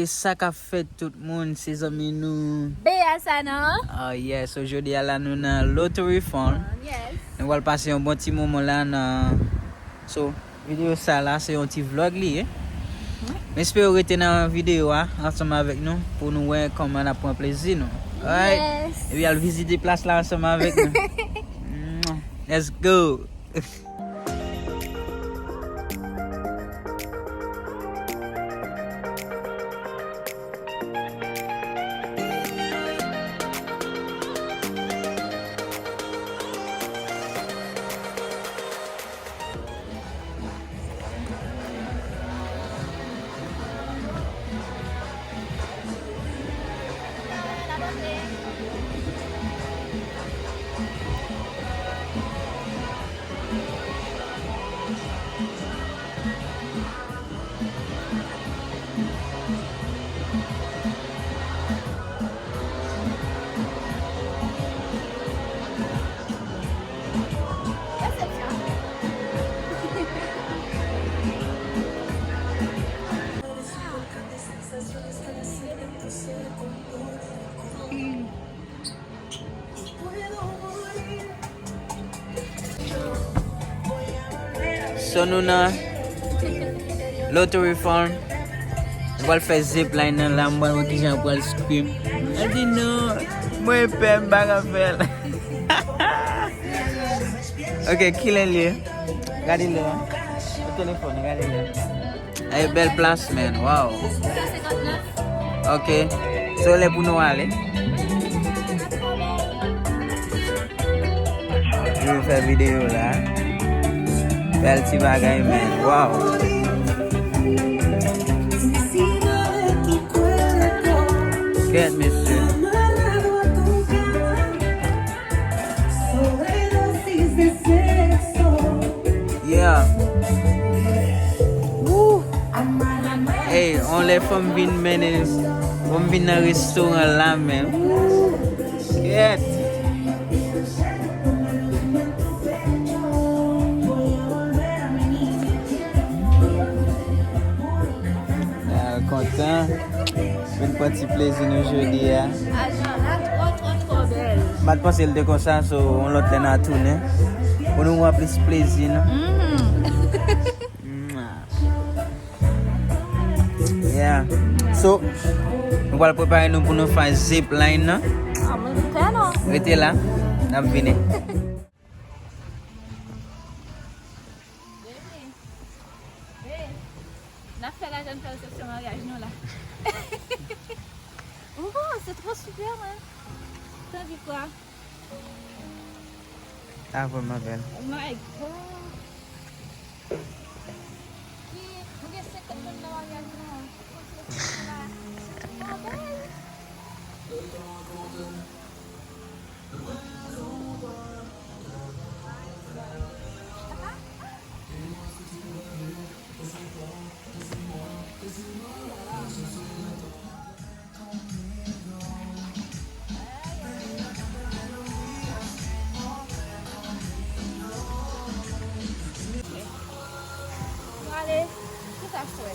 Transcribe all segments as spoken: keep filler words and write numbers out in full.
E sa k ap fèt tout moun, se zanmi nou. Bea sa non. Oh yes, so jodi a la nou nan Lottery Farm. Yes. Nou pral pase yon bon ti moman la nan, so, videyo sa la se yon ti vlog li ye. M espere w rete nan videyo a ansanm avèk nou pou nou wè kòman n ap pran plezi nou. Alright? Yes. Epi al vizite plas la ansanm avèk nou. Let's go. So nou nan Lottery Farm. Nou pral fè zip line nan la, m pral wè kijan pral scream. Mwen di non, mwen pè, m pa ka fè l. Ok, kilè l ye? Gade lè a. Sou telefòn, gade lè a. Ay, bèl plas, man. Wow. Ok. So, lè pou nou ale. Yo fè videyo la. Bèl ti bagay, man. Wow. Kèt, mesye. Yeah. Woo. Hey, on lè fò m vin mennen, fò m vin nan restoran la, men. Woo. Kèt. Al kontan. Vin pran ti plezi nou jodi a. Ajan la twò, twò, twò bèl. M pa t panse l te konsa, so, yon lòt lè n a tounen. Pou nou wè plis plezi nou. Mhm. Mwah. Yeah. So, nou pral prepare nou pou nou fè zip line nan. Ah, mwen pè non. Rete la. N ap vini. Baby, babe, n ap fè lajan n fè resepsyon maryaj nou la. Oh, c'est trop super, man. T'as vu quoi? Ah, vraiment belle. Oh my God. Ki, nou gen senkant moun nan maryaj nou an. Ki kontinye fè la. C'est trop belle. Prale, tout aswè.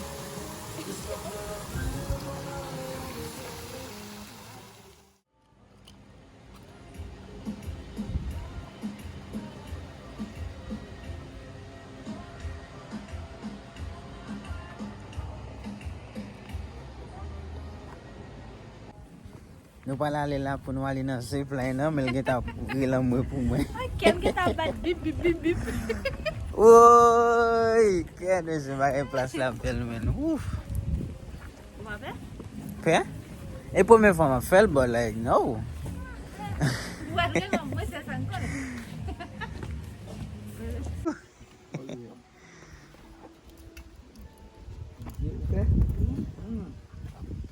Nou pral ale la pou nou ale nan zip line nan, men l gentan ap rele anmwe pou mwen. Kè m gentan ap bat bip, bip, bip, bip. Woy! Kè de se bagay plas la bèl, men. Ouf! Ou pa pè? Pè? E premye fwa m ap fè l, but like, no. Ou pa vle non, mwen se sa m konnen. Ou pè?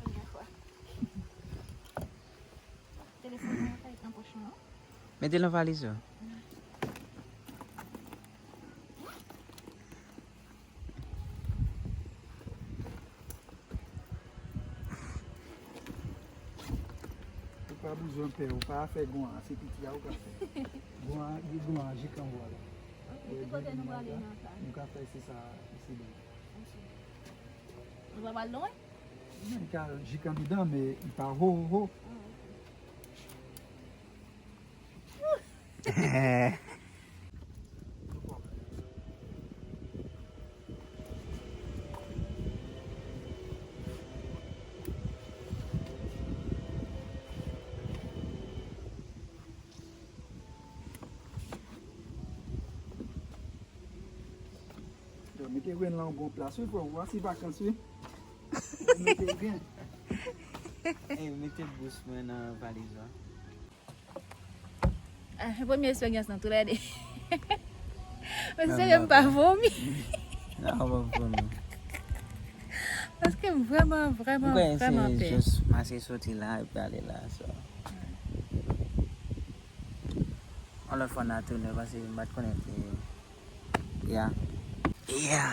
Premye fwa. Telefòn nan pa nan pòch mwen non. Mete l nan valiz ou. Ou pa bezwen pè, ou pa fè gon an, se piti a ou ka fè. Gon an, gen gon an, jik anwo a la. Ok, ki kote nou prale nan sa? Nou ka fè se sa, isi la. Ok. Nou pa pral lwen? Li ka jik andedan, men li pa ho, ho, ho. Yo, mete grenn lan yon bon plas, wi, frè. W a se vakans, wi. Mete grenn. Ey, mete bous mwen nan valiz la. Ah, se premye eksperyans nan tou lè de. Men serye, m pa vomi. Non, w pa vomi. Paske m vrèman, vrèman, vrèman pè. Jis mache soti la epi ale la, so. Yon lòt fwa n a tounen, paske m pa t konnen ke, ya. Ya.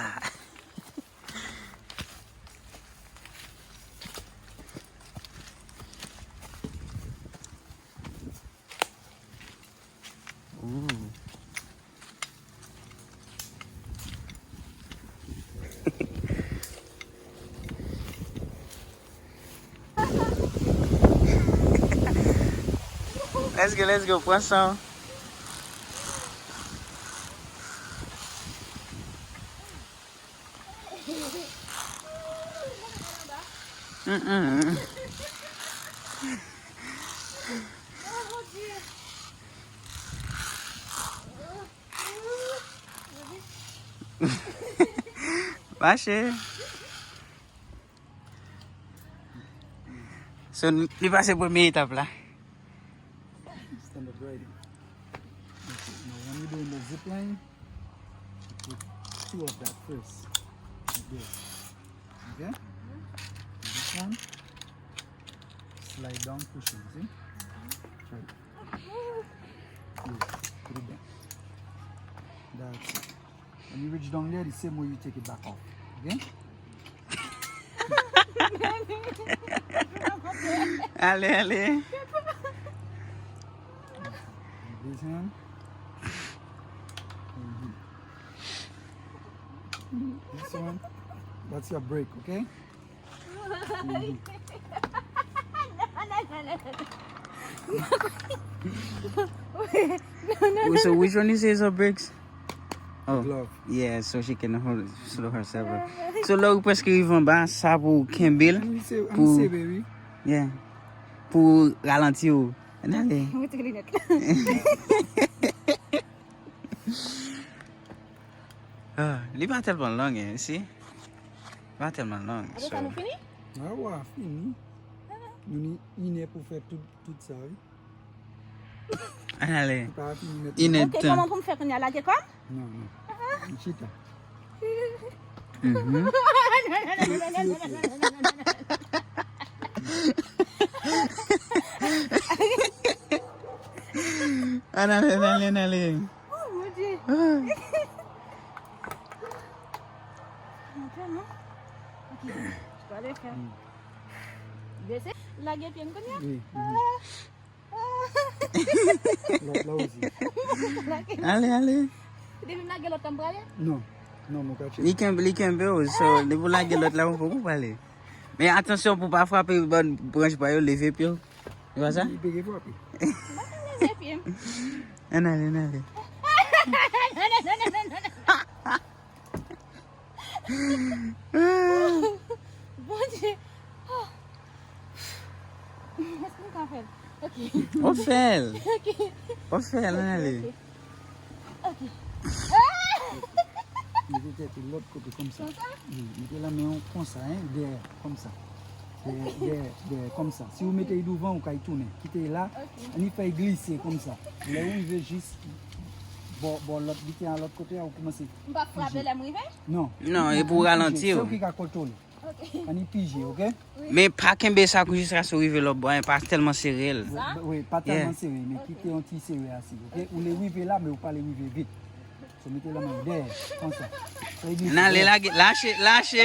Ooh. Let's go, let's go, pran san. Mm-mm. Mache. So, li pase premye etap la. Stand up ready. Okay, now when you're doing the zip line, you put two of that first. Like this. Okay? And this one, slide down, push in, see? Try it. Yes, put it down. That's it. When you reach down there, the same way you take it back off. Okay? Ale, ale. This hand. Mhm. This one. That's your break, okay? Mhm. So which one you say is a bricks? Oh, glove. Yeah, so she can hold, slow herself up. So lè ou prèske rive anba, sa pou kenbe l, pou, yeah, pou ralanti w. Ann ale. Mete linèt la. Ah, li pa tèlman long, hein, si. Li pa tèlman long. Apre sa, nou fini? Ah, w a fini. Nou ni inè pou fè tout, tout sa, wi. Ann ale. Li pa fini nèt. Inè tan. Ok, kòman pou m fè kounye a? Lage kò m? Non, non. M chita. Mhm. Ann ale, ann ale, ann ale. Oh, mon Dieu. Ah. Montre, non? Ok, je dois le faire. Bese, lage pye m kounye a. Wi, mhm. Ah. Lòt la osi. Ale, ale. Depi m lage lòt la, m prale? Non. Non, mwen ka tcheke. Li kenbe, li kenbe w, so, depi w lage lòt la, ou poko prale. Men atansyon pou w pa frape bò branch bwa yo, leve pye w. Se pa sa? Li peke frape. M pa konn leve pye m. Ann ale, ann ale. Bondye. Oh. Èske m ka fè l? Ok. W ap fè l. Ok. W ap fè l, ann ale. Ok. Ok. Mete tèt ou lòt kote konsa. Konsa? Wi, mete lanmen w konsa, hein, dèyè, konsa. Dèyè, dèyè, dèyè, konsa. Si w mete l douvan, ou kay tounen. Kite l la, ok, ann fè l glise konsa. Lè w rive jis bò, bò lòt, biten an lòt kote a, ou kòmanse pije. M p ap frape lè m rive? Non. Non, e pou ralanti w. Se ou ki ka kontwole. Ok. Ann pije, ok? Wi. Men pa kenbe sa kou jiskaske w rive lòt bò, hein, pa tèlman sere l. Sa? Wi, wi, pa tèlman sere, men kite yon ti sere asou, ok? Ou le rive la, men ou pa le rive vit. So, mete lanmen w dèyè, konsa. Ann ale, lage, lache, lache.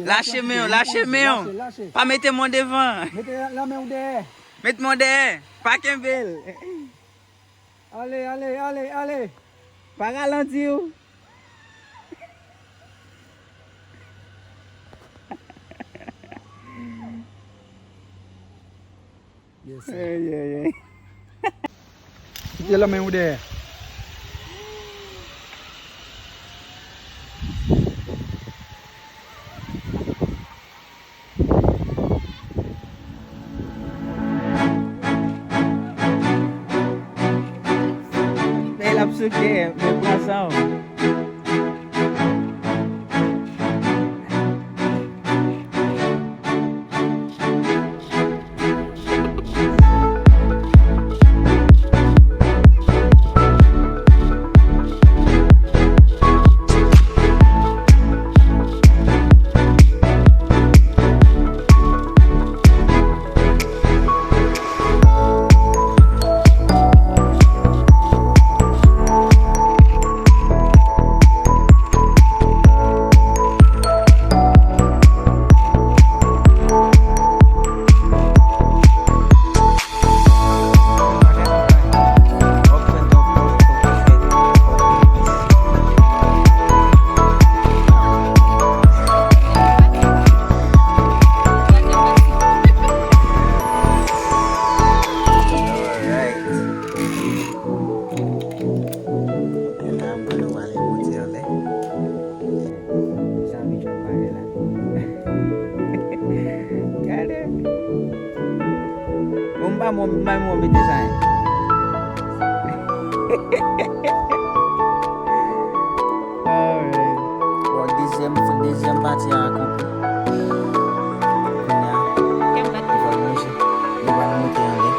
Lache men w, lache men w. Pa mete men w devan. Mete lanmen w dèyè. Met men w dèyè. Pa kenbe l. Ale, ale, ale, ale. Pa ralanti w. Ey, ey, ey. Kite lanmen w dèyè. Pè l ap souke, men pran san w. Alright. E la, m pral ale monte anlè. Sa pi jòl bagay la. Gade. Bon, m pa mwen, m pa mwen mete sa, hein. Alright. Bon, dezyèm, dezyèm pati a akonpli. Kounye a, nou pral monte. Nou pral monte anlè.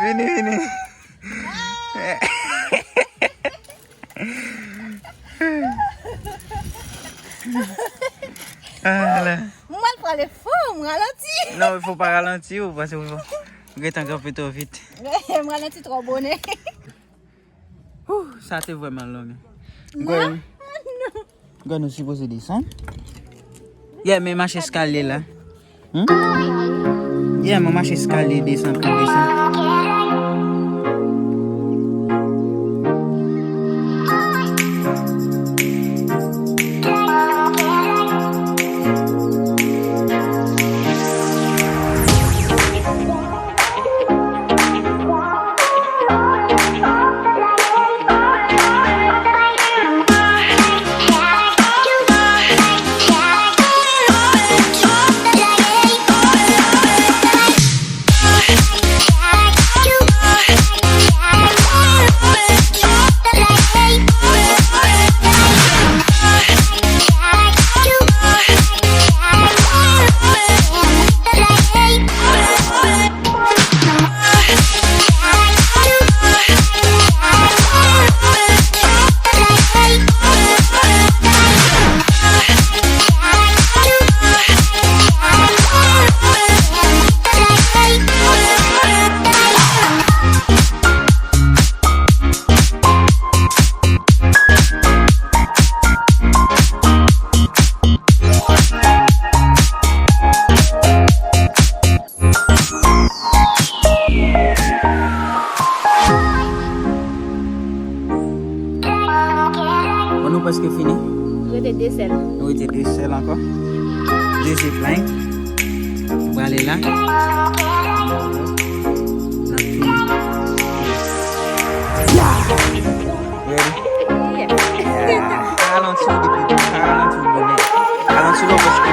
Vini, vini. Ah, la. Mwen pral fò, m ralanti. Non, fò pa ralanti, ou, paske ou, ou gentan kanpe twò vit. M ralanti twò bonè. Whew, sa te vrèman long. Gwen, gwen, nou sipoze desann. Yeah, men mache eskalye la. Hmm? Yeah, mwen mache eskalye desann pou desann. Bon, nou prèske fini. Rete de sèl. Nou rete de sèl ankò. De zepline. Nou prale la. N ap tounen. Ready? Yeah. Ralanti w depi, ralanti w bonè. Ralanti w lò paske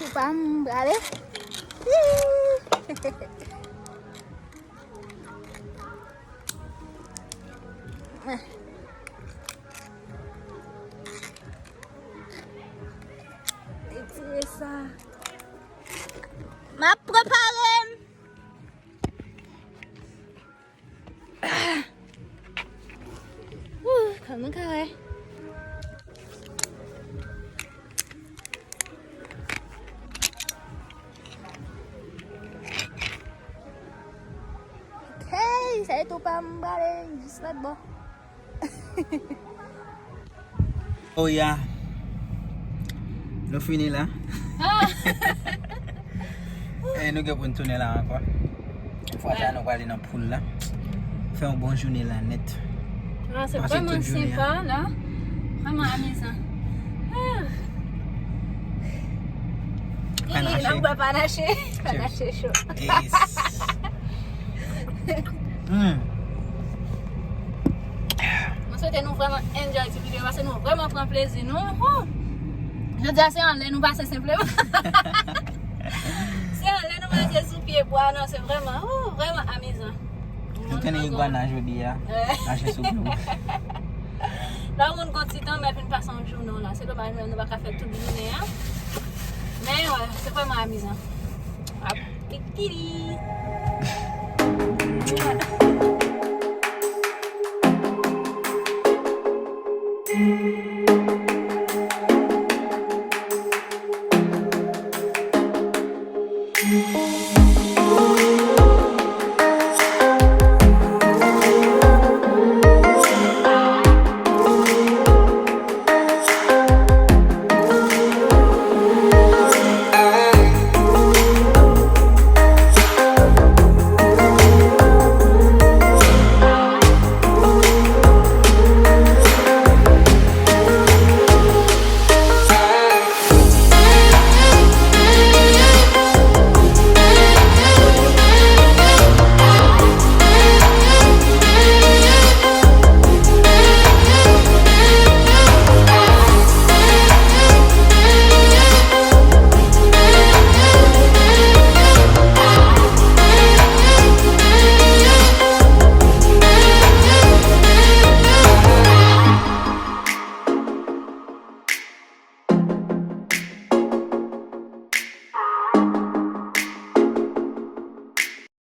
Pou pa m prale. Retire sa. M ap prepare m. Wou, kòman ka wè? Ok, sa e tou pa m prale jis lòt bò. Oh ya. Nou fini la. Ah! E nou gen pou n tounen la ankò. Fwa sa a nou prale nan poul la. Fè yon bon jounen la nèt. Ah, se vrèman senpa la. Vrèman amizan. Ah. Panache. Nan bwè panache. Panache cho. Yes. Hmm. Mwen swete nou vrèman enjoy ti videyo paske nou vrèman pran plezi nou. Hoo! Jodi a se anlè nou pase senpleman. Se anlè nou pase sou pye bwa, non, se vrèman, hoo, vrèman amizan. Nou tande igwana jodi a. Mache sou pye bwa. La moun gon ti tan men vin pase yon jounen la. Se domaj men nou pa ka fè tout jounen an. Men wè, se vrèman amizan. Ap kikiri.